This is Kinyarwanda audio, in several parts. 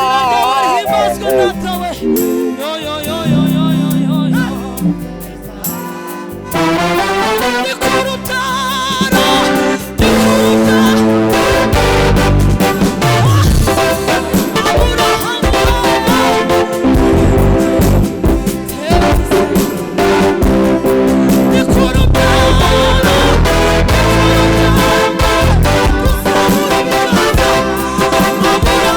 Himbazwe data we. Yo yo yo yo yo yo yo yo. Ni ku rutaro, ni ku rutaro. Aburahamu. Ni ku rutaro, ni ku rutaro. Tuzamura ibiganza. Aburahamu we.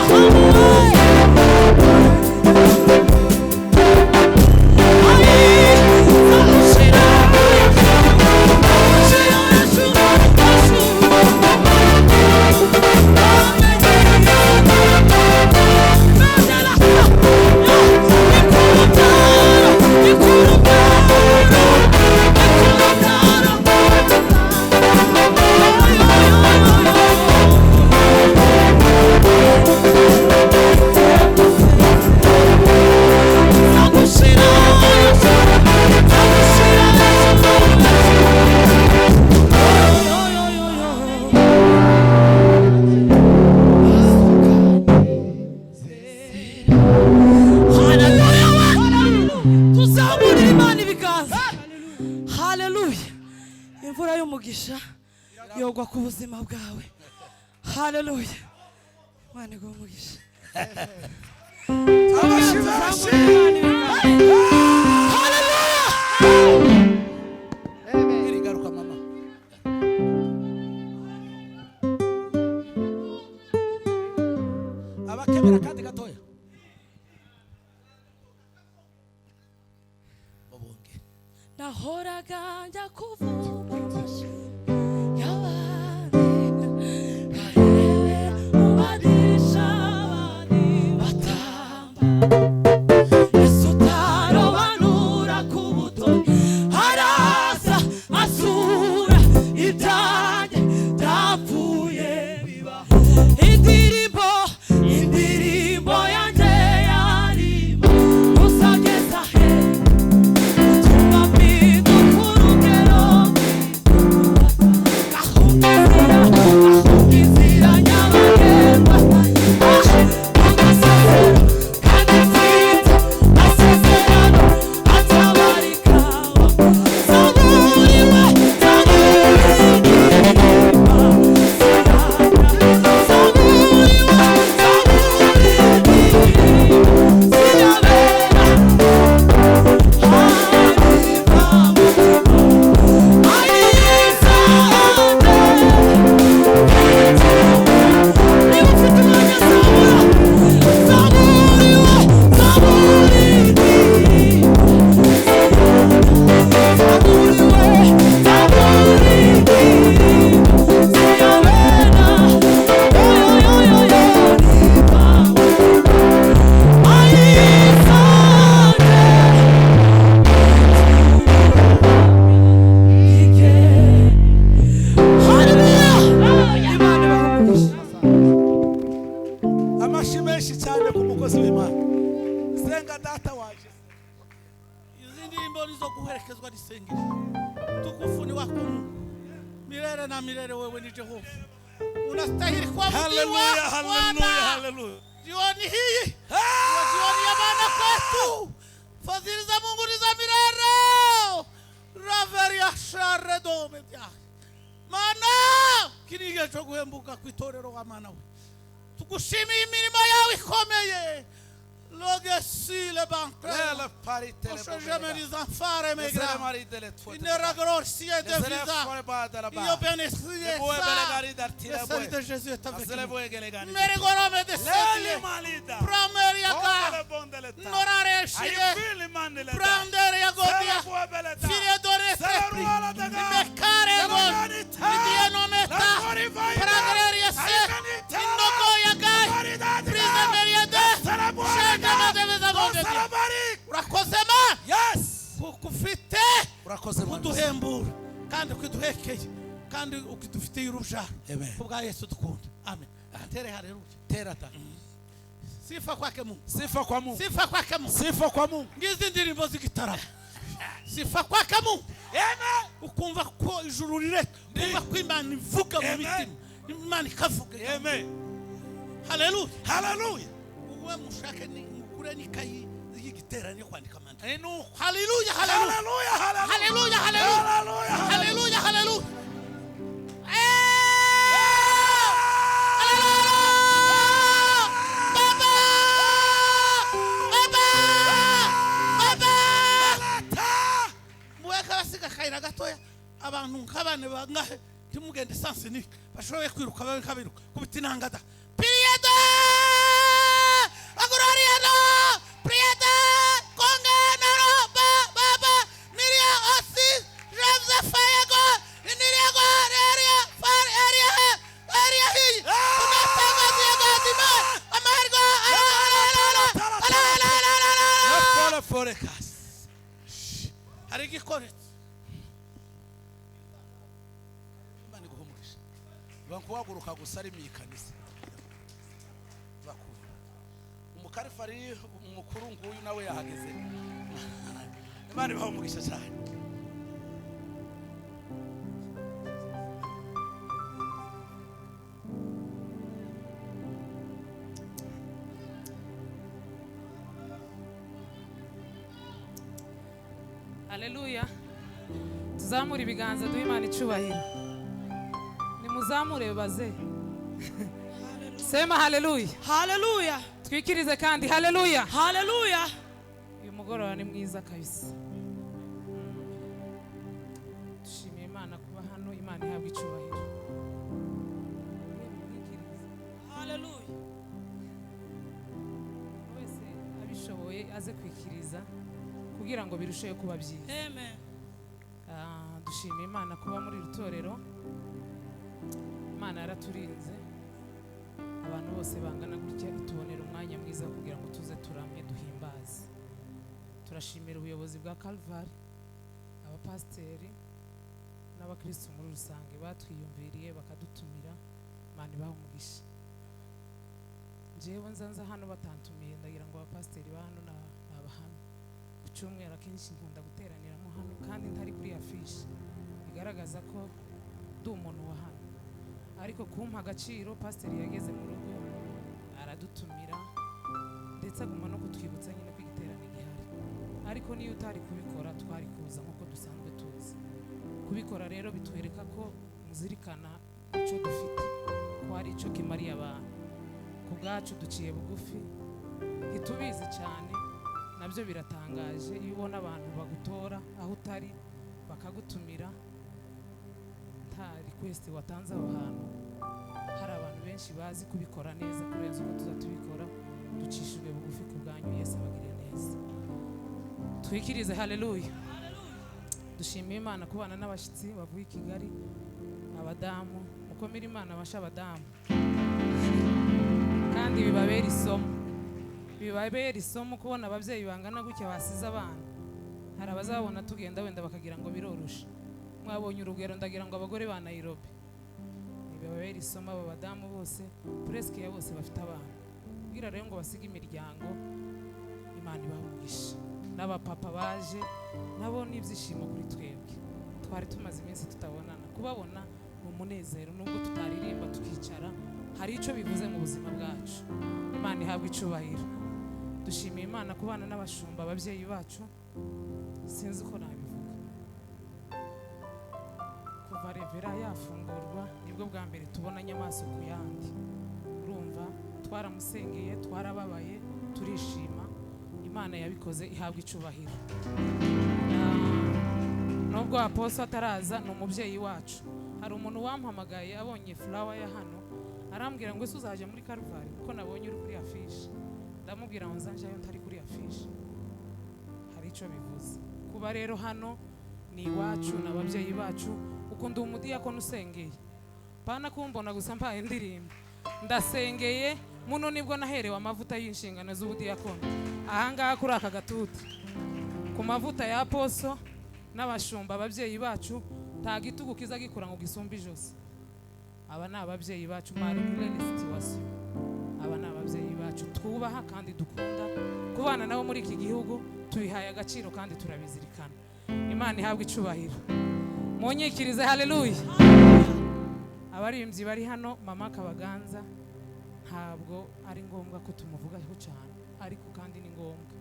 Tuzamurira Imana ibiganza. Haleluya. Imvura y'umugisha yogwa ku buzima bwawe. Haleluya. Imana iguhe umugisha. Amashyi Tuzamurira menshi. Imana ibiganza. Haleluya. Iri garuka mama. Abakemera kandi gatoya. Mubunge. Nahoraga njya kuvoma amashuri y'abandi, nkarebera mu madirisha abandi batamba. Yesu utarobanura ku butoni, araza asura ibyanjye byapfuye bibaho. Indirimbo, indirimbo yanjye yarimo, uzageza he? Tuma mpinduka urugero. Gahunda inzira nyabagendwa. Amasezerano kandi mfite amasezerano atabarika. Zaburiwe, zaburiwe, zaburiwe, zaburiwe, zirabera. Imana ibahe umugisha. Amashyi menshi cyane ku mukozi w'Imana. Senga data waje. Izi ndirimbo nizo guherekezwa n'isengero. Tukufu ni wako Mungu milele na milele, wewe ni Jehova, unastahili kuabudiwa. Haleluya, haleluya, Bwana. haleluya. Jioni hii ndio jioni ya Bwana kwetu. Fadhili za Mungu ni za milele. Raveria sharedomedia mana kiriya cyo guhembuka ku itorero wa mana we, tugushimiye imirimo yawe ikomeye logesile bancre Lele parite le Osejemeni zanfare Lesele megra marite le tuote. Ineragorsie de Lesele visa fore ba de la ba. Io benedice Le bue bele gari dar tira Le salut bue. de Jésus est avec Asele nous. bue gele gari. Merigorome de Lele Sete malida. Prameria Bondele ga bondele ta. Norare Ayi shire fili mandele ta. Prandere agodia Sele bue bele ta. File dore Sele sepri ruola da ga. Mekare Sele gol gani ta. Idie nometa La glorifaita. Pragreria se Ayi gani ta. Inoko yagai Maridadi ga. Prise meria de Sele bue Shende ga. madeve za bonde Sele barik. Urakoze ma Yes. kuko ufite Urakoze Mwami. kuduhembura kandi ukiduhekeye kandi ukidufitiye urubyaro. Amen. Ku bwa Yesu dukunda, amen. Tere haleluya. Tera ta. Sifa kwake Mungu. Sifa kwa Mungu. Sifa kwake Mungu. Sifa kwa Mungu. Ngizi ndirimbo z'igitaramo, sifa kwake Mungu. Amen. Ukumva ko ijuru rireta, ukumva ko Imana ivuga mu Amen. mitima, Imana ikavuga. Amen. Haleluya. Haleluya. Uwe mushake ni mukure n'ikayi y'igiterane yo kwandika amandika. Nuko. Haleluya, haleluya. Haleluya, haleluya. Haleluya, haleluya. Haleluya. Haleluya, haleluya. Baba! Baba! Baba! Ata. Muweka basiga akayira gatoya abantu nk'abana bangahe ntimugende sansi ni bashoboye kwiruka babe nkabiruka kubita inanga da piriyada agurariyada piriyada konga naro ba ba ba niriya osi jevze fayago niriya go reriya far eriya he eriya hi tunatanga ziyago dima amahirwe ara ara ara ara ara ara ara ara ara Fora forecast. Hari igikoresho Imana iguhe umugisha. Bankuhaguruka gusa ari mu ikanisa. Bakuru. Umukarifari mukuru nguyu nawe yahageze. Imana ibahe umugisha cyane. Haleluya. Tuzamure ibiganza duhe Imana icyubahiro. Nimuzamure baze. Sema haleluya. Haleluya. Twikirize kandi haleluya. Haleluya. Uyu mugoroba ni mwiza kabisa. Dushimiye Imana kuba hano, Imana ihabwa icyubahiro. Mwikirize. Haleluya. Umuntu wese abishoboye aze kwikiriza kugira ngo birusheho kuba byiza. Amen. Dushimiye Imana kuba muri iri torero. Imana yaraturinze abantu bose bangana gutya, itubonera umwanya mwiza kugira ngo tuze turamye duhimbaze. Turashimira ubuyobozi bwa Calvary, abapasiteri n'abakristo muri rusange batwiyumviriye bakadutumira. Imana ibahe umugisha. Njyewe nza nza hano batantumiye, ndagira ngo abapasiteri ba hano ni abahamya. Ku cyumweru akenshi nkunda guteraniramo hano kandi ntari kuri afishi bigaragaza ko ndi umuntu wa hano, ariko kumpa agaciro pasiteri yageze mu rugo aradutumira, ndetse aguma no kutwibutsa nyine ko igiterane gihari. Ariko niyo utari kubikora twari kuza nk'uko dusanzwe tuzi kubikora. Rero bitwereka ko muzirikana icyo dufite, ko hari icyo kimariye abantu. Ku bwacu duciye bugufi, ntitubizi cyane, nabyo biratangaje iyo ubona abantu bagutora aho utari bakagutumira nta request watanze aho hantu. Hari abantu benshi bazi kubikora neza kurenza uko tuza tubikora. Ducishijwe bugufi ku bwanyu. Yesu abagirire neza. Twikirize haleluya. Dushimiye Imana kubana n'abashyitsi bavuye i Kigali, abadamu. Mukomere Imana abasha abadamu, kandi bibabere isomo, bibabere isomo kubona ababyeyi bangana gutya basize abana. Hari abazabona tugenda wenda bakagira ngo biroroshe. Mwabonye urugero, ndagira ngo abagore ba Nairobi ntibabere isomo. Aba badamu bose puresike ya bose bafite abana, kubwira rero ngo basige imiryango. Imana ibahe umugisha. N'abapapa baje nabo ni ibyishimo kuri twebwe, twari tumaze iminsi tutabonana. Kubabona ni umunezero, nubwo tutaririmba tukicara, hari icyo bivuze mu buzima bwacu. Imana ihabwa icyubahiro. Dushimiye Imana kubana n'abashumba, ababyeyi bacu. Sinzi uko nabivuga, kuva revera yafungurwa nibwo bwa mbere tubonanye amaso ku yandi. Urumva twaramusengeye, twarababaye, turishima. Imana yabikoze ihabwa icyubahiro. Nubwo aposo ataraza, ni umubyeyi wacu. Hari umuntu wampamagaye abonye fulawa ya hano, arambwira ngo ese uzajya muri Karuvali kuko nabonye uri kuri afishi. Ndamubwira ngo nzajyayo ntari kuri afishi. Hari icyo bivuze kuba rero hano ni iwacu, ni ababyeyi bacu. Ukunda umudiyakoni usengeye, pana kumbona gusa mpaye indirimbo. Ndasengeye muno, nibwo naherewe amavuta y'inshingano z'ubudiyakoni ahangaha kuri aka gatuti, ku mavuta ya aposo n'abashumba, ababyeyi bacu. Nta gitugu kiza gikura ngo gisumbe ijosi. Aba ni ababyeyi bacu, malgré les situations. Aba ni ababyeyi bacu twubaha kandi dukunda kubana nabo muri iki gihugu. Tubihaye agaciro kandi turabizirikana. Imana ihabwe icubahiro. Munyikirize haleluya. Abaririmbyi bari hano, mama Kabaganza, Ntabwo ari ngombwa ko tumuvugaho cyane, ariko kandi ni ngombwa.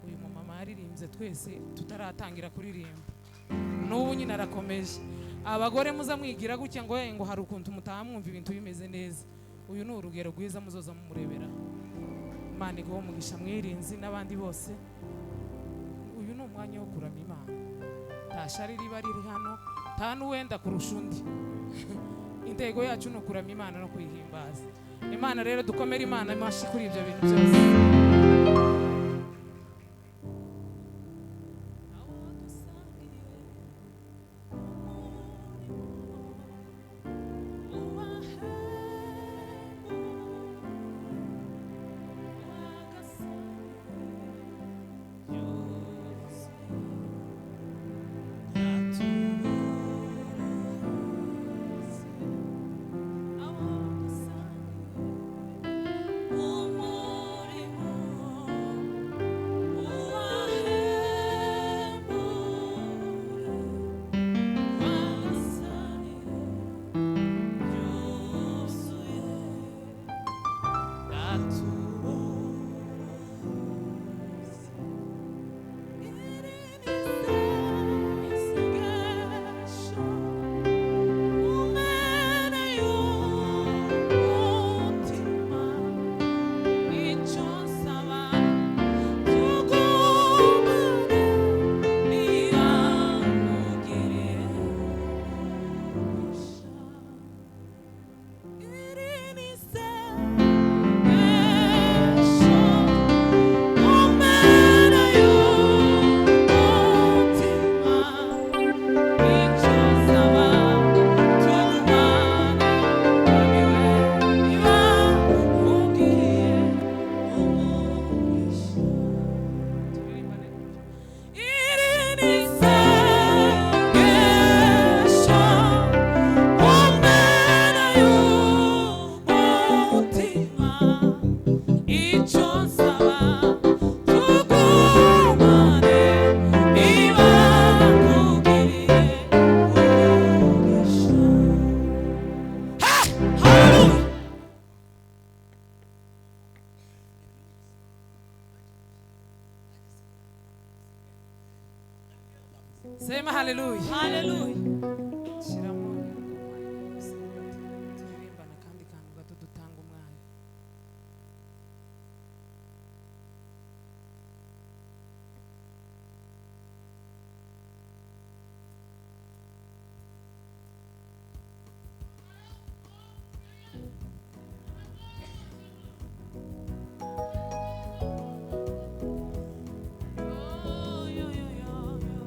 Uyu mumama yaririmbye twese tutaratangira kuririmba, n'ubu nyine arakomeje. Abagore muza mwigira gutya ngo ngo hari ukuntu mutamwumva ibintu bimeze neza. Uyu ni urugero rwiza muzoza mumurebera. Imana iguhe umugisha mwirinzi n'abandi bose. Uyu ni umwanya wo kuramya Imana. Nta shari riba riri hano, nta n'uwenda kurusha undi. Intego yacu ni ukuramya Imana no kuyihimbaza. Imana rero dukomere Imana amashyi kuri ibyo bintu byose. Sema haleluya. Haleluya. Shiramo turirimbana kandi kantu gato dutanga umwanya. Yo, yo, yo, yo.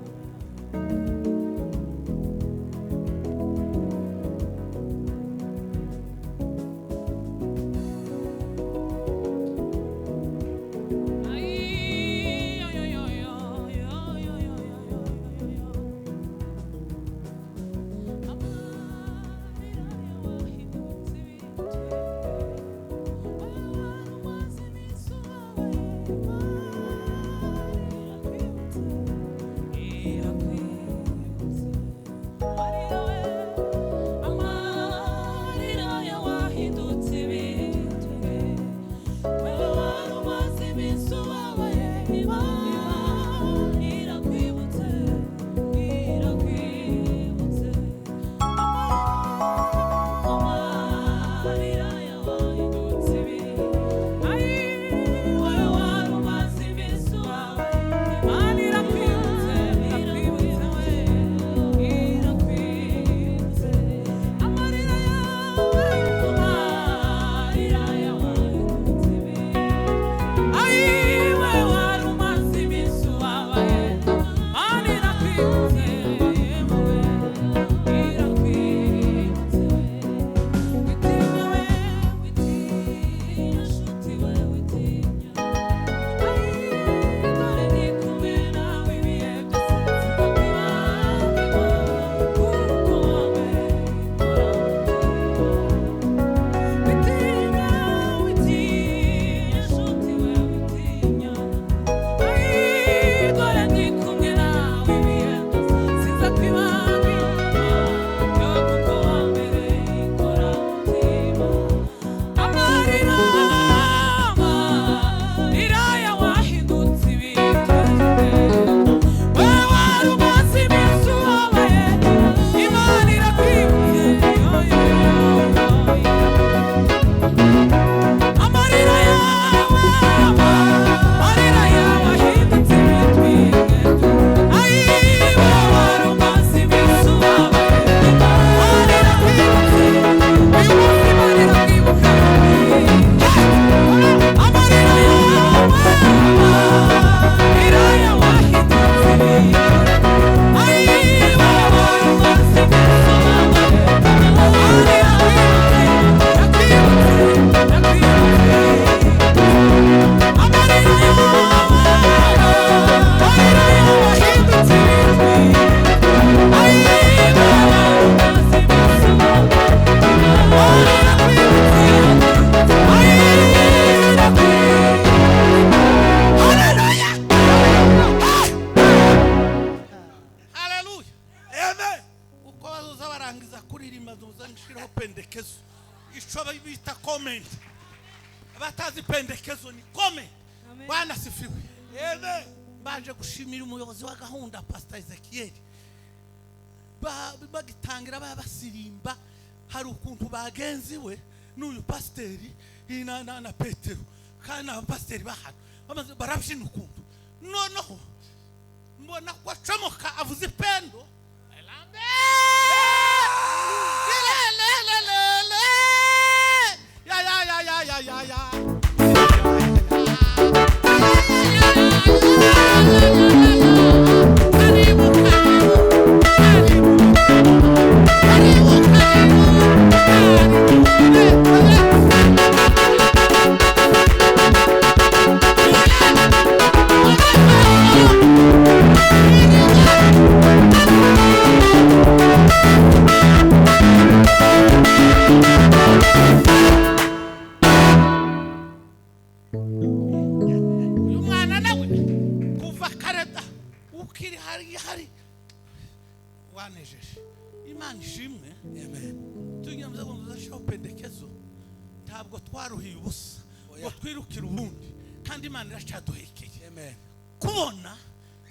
Umuntu atazi pendekezo ni kome. Amen. Bwana sifiwe. Amen. Baje gushimira umuyobozi wa gahunda Pastor Ezekiel. Bagitangira basirimba hari ukuntu bagenzi we n'uyu pasteri na Petero kandi abapasteri bahano bamaze barabyina ukuntu noneho mbona ko acomoka avuze ipendo ya ya ya ya ya ya ya uyu mwana nawe kuva kareda ukiri hari hari wanejeje. Imana ishimwe. Amen. Tunyamze ngo tuzashyiraho pendekezo ntabwo twaruhiye ubusa ngo twirukire ubundi kandi Imana iracyaduhekeye. Amen. Kubona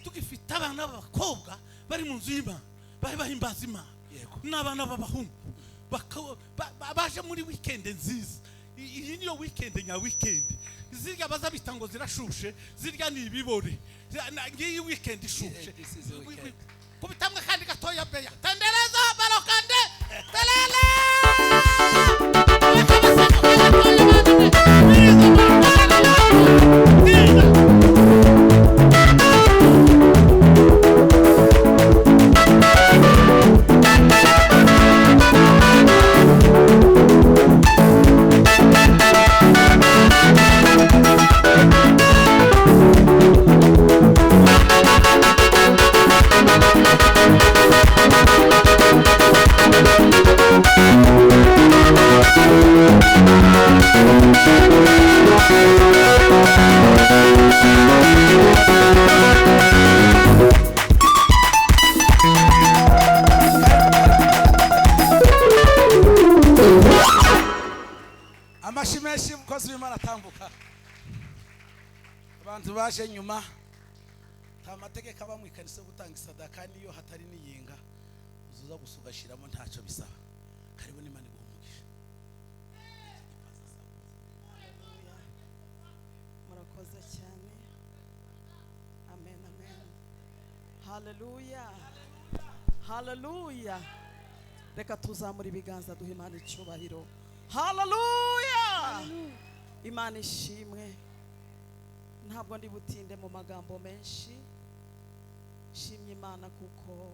tugifite abana b'abakobwa bari mu nzu y'Imana bari bahimbaza Imana Yego. n'abana b'abahungu baje muri weekend nziza. Iyi niyo weekend nya weekend zirya bazabita ngo zirashushe zirya ni ibibore. Ngiyi weekend ishushe. Yeah, this is a weekend. Kubitamwe kandi gatoya beya tendereza barokande telele Amashi menshi mukozi w'Imana atambuka. Abantu baje nyuma nta mategeko aba mu ikanisa yo gutanga isadaka niyo hatari n'iyinga uzuza gusa ugashiramo ntacyo bisaba. Karibu n'Imana iguhe umugisha. Murakoze cyane. Amen, amen. Haleluya. Haleluya. Reka tuzamura ibiganza duhe Imana icyubahiro. Haleluya. Imana ishimwe. Ntabwo ndi butinde mu magambo menshi. Shimye Imana kuko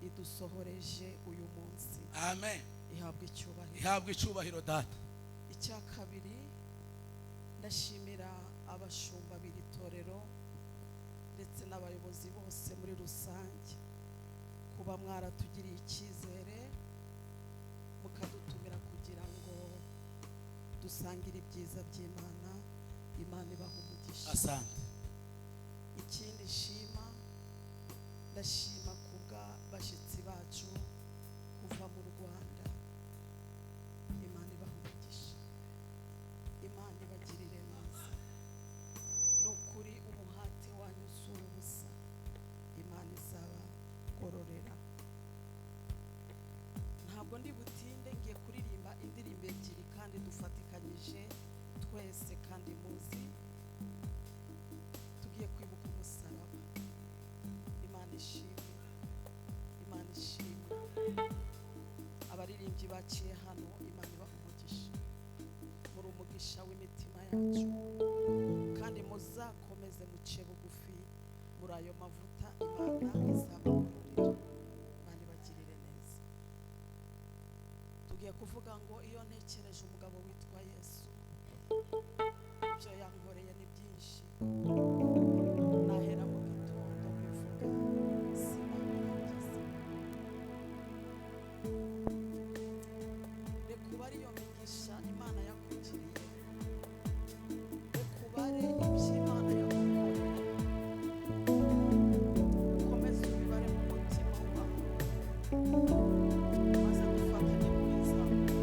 idusohoreje uyu munsi. Amen. Ihabwe icyubahiro. Ihabwe icyubahiro data. Icya kabiri ndashimira abashumba b'iri torero ndetse n'abayobozi bose muri rusange kuba mwaratugiriye icyizere mukadutumira kugira ngo dusangire ibyiza by'Imana. Imana ibaha umugisha. Asante. Ikindi shima ndashima kubwa bashyitsi bacu kuva mu Rwanda. Imana ibaha umugisha. Imana ibagirire neza. Ni ukuri umuhate wanyu si ubusa. Imana izabagororera. Ntabwo ndi butinde ngiye kuririmba indirimbo ebyiri kandi dufatikanyije twese kandi muzi. Tugiye kwibuka umusaraba. Imana ishimwe. Imana ishimwe. Abaririmbyi baciye hano Imana ibaha umugisha. Muri umugisha w'imitima yacu kandi muzakomeze muce bugufi muri ayo mavuta Imana izabagororera. Imana ibagirire neza. Tugiye kuvuga ngo iyo ntekereje umugabo witwa Yesu ibyo yankoreye ni byinshi. Nahera mu gitondo mbivuga sinabirangiza. Reka ubare iyo migisha Imana yakugiriye. Reka ubare ibyo Imana yagukoreye. Ukomeze ubibare mu mutima wawe maze dufatanye kubizamura.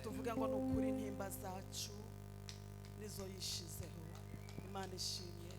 Tuvuga ngo nukuri intimba zacu nizo yishizeho. Imana ishimwe.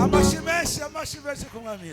Amashyi menshi, amashyi menshi ku mwami.